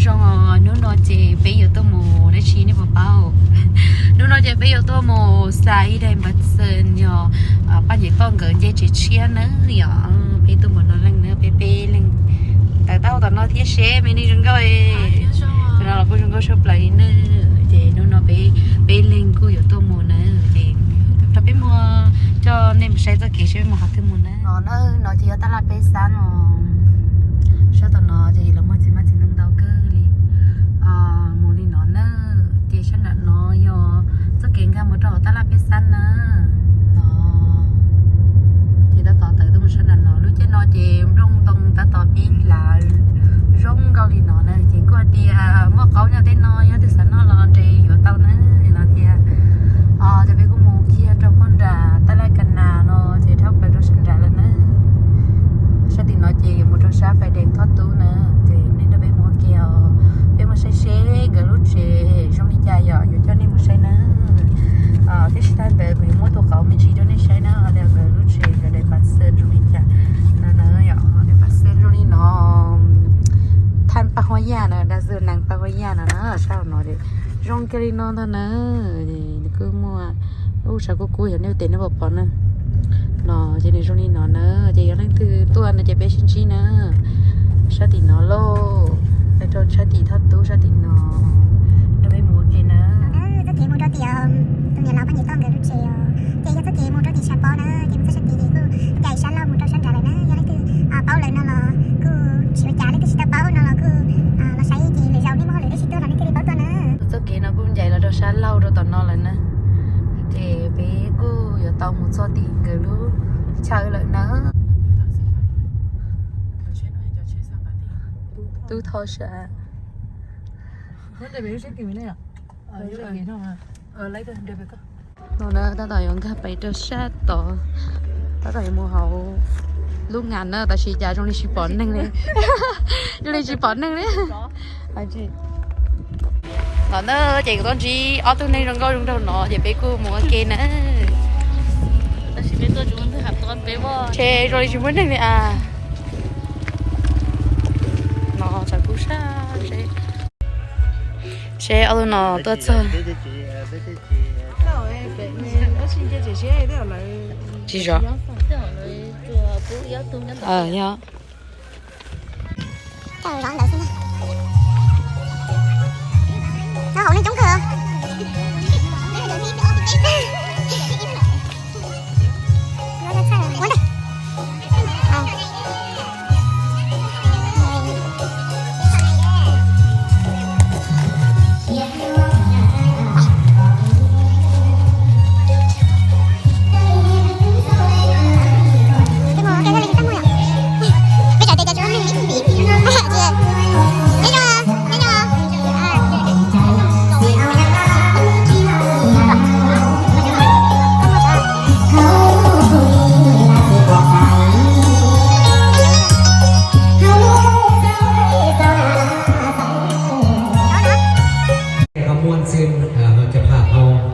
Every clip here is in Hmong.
Zoo, hnub no ces peb yuav tuaj mus dab tsi nej puas paub? Hnub no ces peb yuav tuaj mus xa ib daim npav xees yog Paj Nyiam Toj nkawd ncej tsev tshiab nawb yom. Peb tuaj mus no leej na, peb peb leeg tawm taub hau tom no thiab seb me neeg zoo nkauj. Tus no los kuj zoo nkauj tshaj plaws li na. Ces hnub no peb peb leeg kuj yuav tuaj mus na. Ces rau peb mus coj nej mus saib txoj kev seb peb mus qhov twg mus na. No na, no ces yog tab laj peb xab no. Sab tom no ces lawv muaj txiv maj txiv ntoo ntau kawg li. Mus li no na, ces sab nram no yog txoj kev nkag mus rau hauv tab laj peb xab na. No ces tab tom tawm tuaj mus sab nram no, lub caij no ces nplooj ntoo tab tom pib lav zoo nkauj li no na. Ces kuj hais tias muaj qaub nyob tej no, yog leej twg xav noj los nres yuav tau na no thiab. Ces peb kuj mus kiag rau puag nram tab laj Kas Nas no ces dhau plaws rau sab nrad lawm na. Sab tim no ces yuav mus rau sab Fais Dees Thoj Tub na. Ces nej nrog peb mus ua ke os, peb mus saib seb nkawd lub tsev zoo li cas yom, yuav coj nej mus saib na. Thiab tsis tas ntawd kuv yuav muab tus qauv me ntsis rau nej saib na, hais tias nkawd lub tsev nkawd daim npav xees zoo li cas no na yom. Daim npav xees zoo li no, thaj Paj Huab Yaj no, dag xu nees Paj Huab Yaj no na, sab hauv no zoo kiag li no ntag na. Nws kuj muaj lub sab kub kub yog nej tes nej pom pom na. No ces nws zoo li no na, ces yog leej twg tuaj no ces peb sib ntsib na. Sab tim no lauj, rau sab tim Thoj Tub sab tim no, rau peb mus ua ke na. Txoj kev mus rau tim tus niam laus Paj Nyiam Toj nkawd lub tsev os, ces yog txoj kev mus rau tim sab pob na, ces mus txoj sab tid ces kuj ncaim sab laug mus rau sab nrad lawm na. Yog leej twg paub lawm no los kuj tsis ua cas, leej twg tsis tau paub no los kuj los saib ces lwm zaus nej muaj hauj lwm dab tsi tuaj los nej thiaj li paub tuaj na. Txoj kev no kuj ncaim los rau sab laug rau tom no lawm na. Ces peb kuj yuav tau mus txog tim nkawd lub chaw lawm na. Tub Thoj Sam. No na tab tom yuav nkag pais rau sab tod, tab tom yuav mus hauv lub ngas na, tab sis cas zoo li tsis pom neeg li. Zoo li tsis pom neeg li. No na, ces kuv tuaj ntsib ob tug neeg zoo nkauj zoo nraug no ces peb kuj mus ua ke na. Ces zoo li tsis muaj neeg li as. No tsam kuj sab seb, seb ob tug no tuaj txog. Tsis zov. Yog. Hauv neeg coob kawg.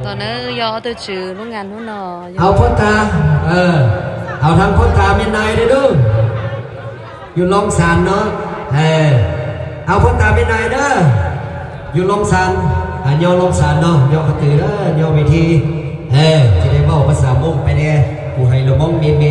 Tom no yog ob tug tswv lub ngas hnub no. Hauv phab tas, hauv thaj phab tas me nais dab dub, yus loo xas no, hauv phab tas me nais na, yus loo xas, nyob loo xas no, nyob qhov twg na, nyob me thi, ces dej vauj pab xav Hmoob peb ne, kuv hais lus Hmoob me me.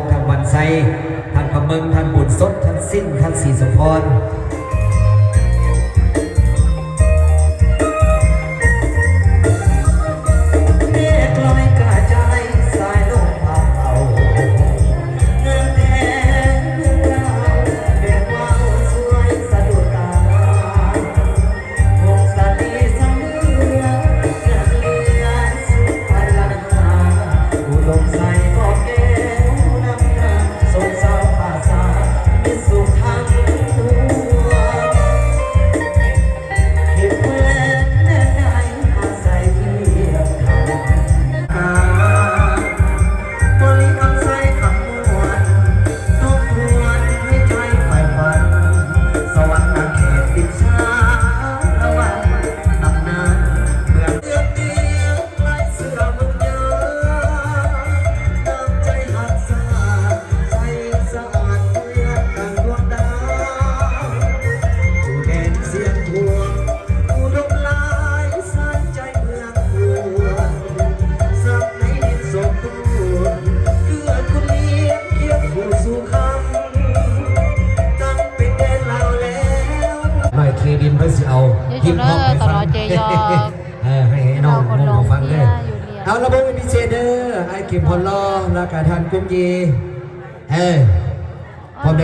Thaj Vaj Xais, thaj Phab Meej, thaj Npum Xov, thaj Xij, thaj Xim Xov Phoo. Hais no mus fav, aw lab pab me pij tse na, aw kim phom los lawv kav thaj kub ye, aw pom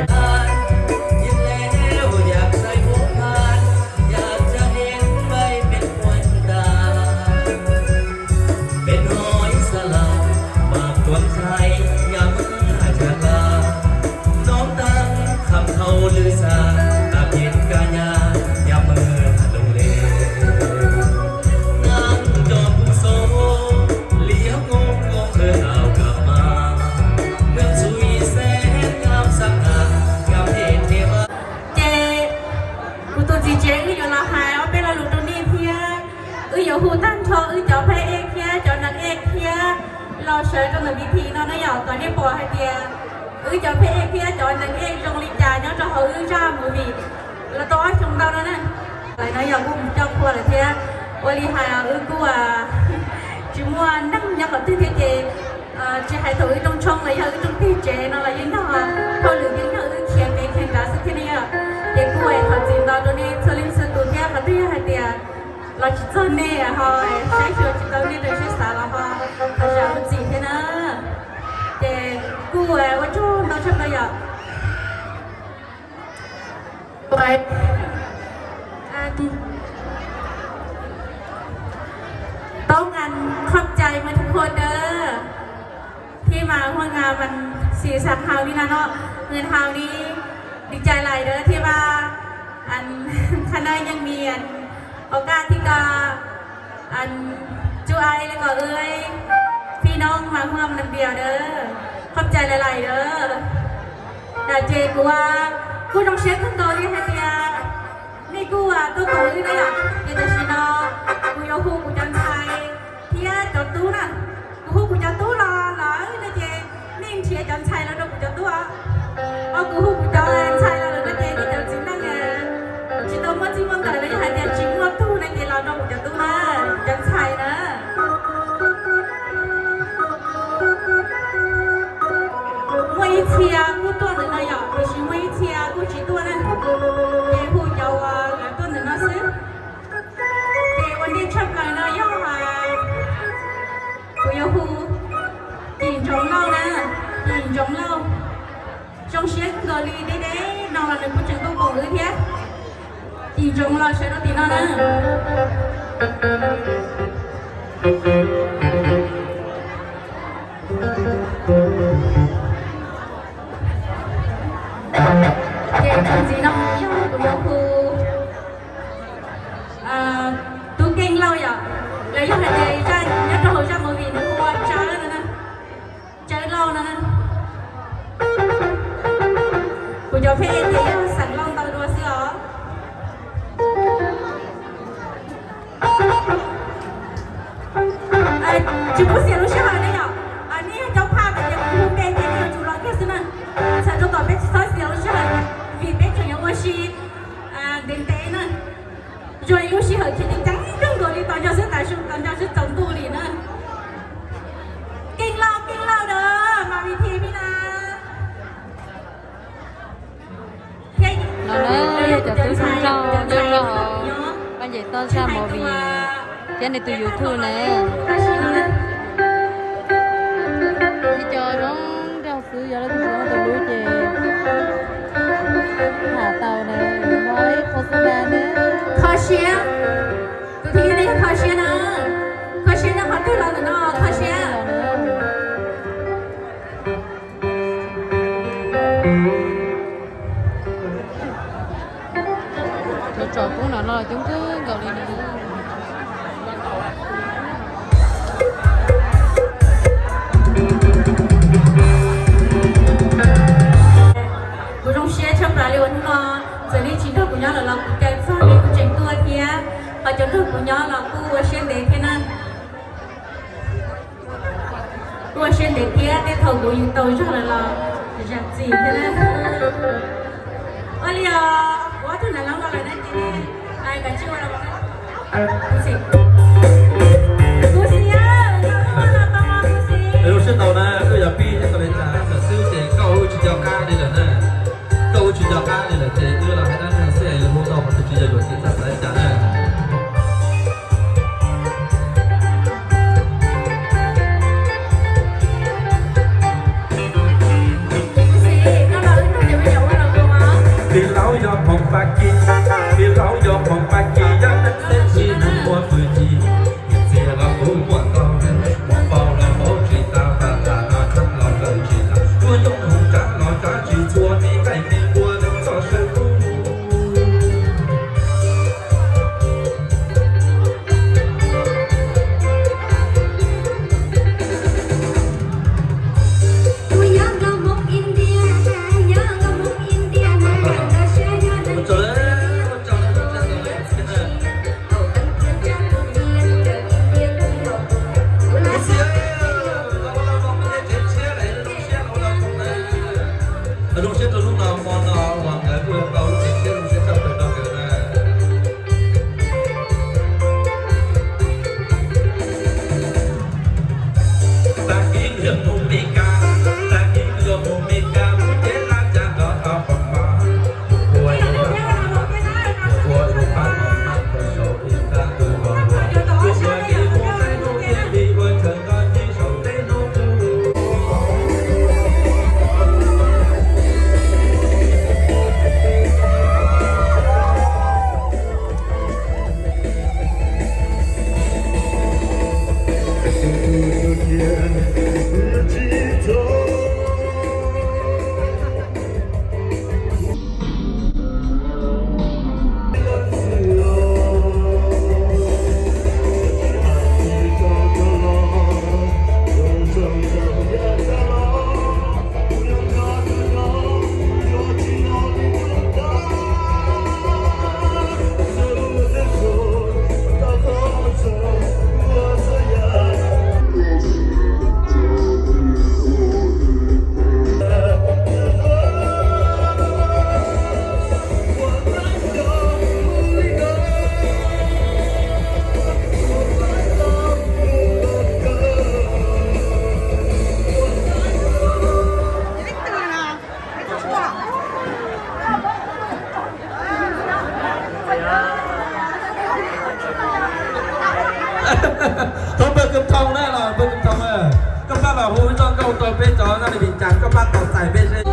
Ces kuv tus txiv tsev wb yuav los hais ob peb lo lus rau nej thiab. Wb yuav hu tag nrho wb cov phab ej thiab cov neeg ej thiab los sawv rau ntawm tiv thim no na yom, kom nej pom hais tias wb cov phab ej thiab cov neeg ej zoo li cas nyob rau hauv wb zaj movie los tau ob xyoo ntau no na. Lawv no yog kuj mus coj qhua lawm thiab. Ua li hais wb kuj tsis muaj neeg nyob qhov twg thiab ces tsis hais thaum wb rooj tshoob los yog wb rooj teg tsev no los yeej yog hauj lwm yeej yog wb khiav kev khiav nrad xwb thiab ne yom. Ces kuj thov txim ntau rau nej txhua leej txhua tus thiab qhov twg yog hais tias los tsis txog nej ho saib xyuas tsis tau nej rau siab xav los ho thov zam lub txim thiab na. Ces kuj ua tsaug ntau tshaj plaws yom. Tóm ngành khop cai ma thub khua dơ. Khi mà Huang Nga mình xì sạc hào đi nè nó, người hào đi, đi chạy lại đó thì mà anh khả năngยังมี โอกาสที่จะ chú Ái แล้วก็ Ưới พี่น้อง มาร่วม làm việc เด้อ ขอบใจหลายๆ เด้อ Ces kuv kuj zoo siab kawg nkaus li hais tias nej kuj tuaj koom wb na yom. Ces tam sim no kuv yuav hu kuv cov ntxhais thiab cov tub na. Kuv hu kuv cov tub los lawm no ces nej nrhiav cov ntxhais los rau kuv cov tub os. Ho kuv hu kuv cov ntxhais los lawm no ces nej cov txiv neej tsis tau muaj txij muaj nkawm los yog hais tias tsis muaj tug no ces los rau kuv cov tub na, kuv cov ntxhais na. Muaj ib txhia kuj tuaj ntawm no yom, tiam sis muaj ib txhia kuj tsis tuaj na. Ces hu cov uas lawv tuaj ntawm no xwb. Ces ua ntej tshaj plaws no yog kuv yuav hu Kim Ntsoov Lauj na, Kim Ntsoov Lauj. Zoo siab kawg nkaus li deb deb no los nws kuj tseem tuaj koom wb thiab. Kim Ntsoov los sawv rau tim no na. Ces ntxiv no yog kuv yuav hu Tub Keej Lauj yom, los yog hais tias zaj nyob rau hauv zaj movie nws hu ua Tsawb no na. Tsawb Lauj no na. Kuv cov phej ces yog xeem Lauj ntau dua xwb os. Tsis pub xiam lub sij hawm ne yom. Nej yog cov phaj tas ces kuv hu npe ces nej yuav tsum los kiag xwb na. Txhawm rau kom peb tsis txhob xiam lub sij hawm vim peb tseem yuav ua si ntev ntev na. Zoo li lub sij hawm khiav ceev ceev kawg nkaus li, tos nco xwb tav su, tos nco xwb tsaus ntuj li na. Keej Lauj, Keej Lauj na, mas vim thi pib na. Tub zoo nraug nyob rau hauv Paj Ncaim Toj zaj movie thiab nws tus YouTube na. Ib co zoo nraug xwb, yog leej twg tsis muaj tus hlub ces tham tau na, no ib qho xwb na. Kho siab, tus thib ib kho siab na, kho siab nyob qhov twg los ntawm no kho siab. Cov tsom koob no no coob kawg nkaus li na. Kuv zoo siab tshaj plaws li uas hnub no txawm nej tsis nrog kuv nyob lawm los kuv caw txog nej kuj tseem tuaj thiab, ho cov nrog kuv nyob los kuj ua siab ntev thiab na. Kuj ua siab ntev thiab, tej thaum kuv yus tau zog lawm los zam txim thiab na. Ua li os, kuv ob tug nav loob no lawm na ces, kuv xim, kuv xim, kuv xim. Zoo siab tau na, kuj yog pib thiab tau li cas lawm xwb ces koj ua tsis nco qab li lawm na. Koj ua tsis nco qab li lawm ces wb los hais dab neeg xwb es hu tau qhov twg tsis yog yuav ces txhob xav li cas na. Tus laus yog Hmoob Paj Kis, tus laus yog Hmoob Paj Kis, yog neeg xeb tsis neeg muaj hwj chim. Txiv los kuv muaj ntau, muaj npaum los paub tsis tau, tham tham los tshab los kawm tsis tau, tsuas yog hmoov tsav los tsav tsis txhua, tib nqaij tib npua txoj saw kub. Zoo siab rau hnub no hmo no uas nkawd kuj tau lub tsev siab zoo siab tshaj plaws rau nkawd na. Tag kis yog mus Mes Kas, tag kis yog mus Mes Kas, mus cev laj cas nrov tau pom mov. Ua ib lub pab, ua ib lub pab mov mab rau saum ib pab tus hluas hluas, ua ib lub pab hnub tiag li ua chaw nto ci saum teb hnub. Thov npawg Kws Thoo na, los npawg Kws Thoo na, koj pab los hu ib txoj nkauj rau peb cov naj li vim cas koj pab tos txais peb seb.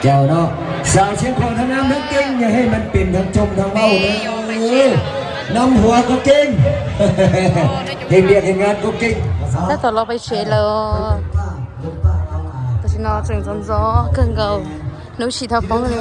Chào nó, xào xiên khô nó nắm nó kinh nhà hay mình pin thằng trông thằng mau nữa. Năm hùa có kinh. Hay miệng hay ngat có kinh. Tab tom los peb tsev lawm. Tam sim no tseem ntxov ntxov kawg nkaus, hnub tsis tau poob li.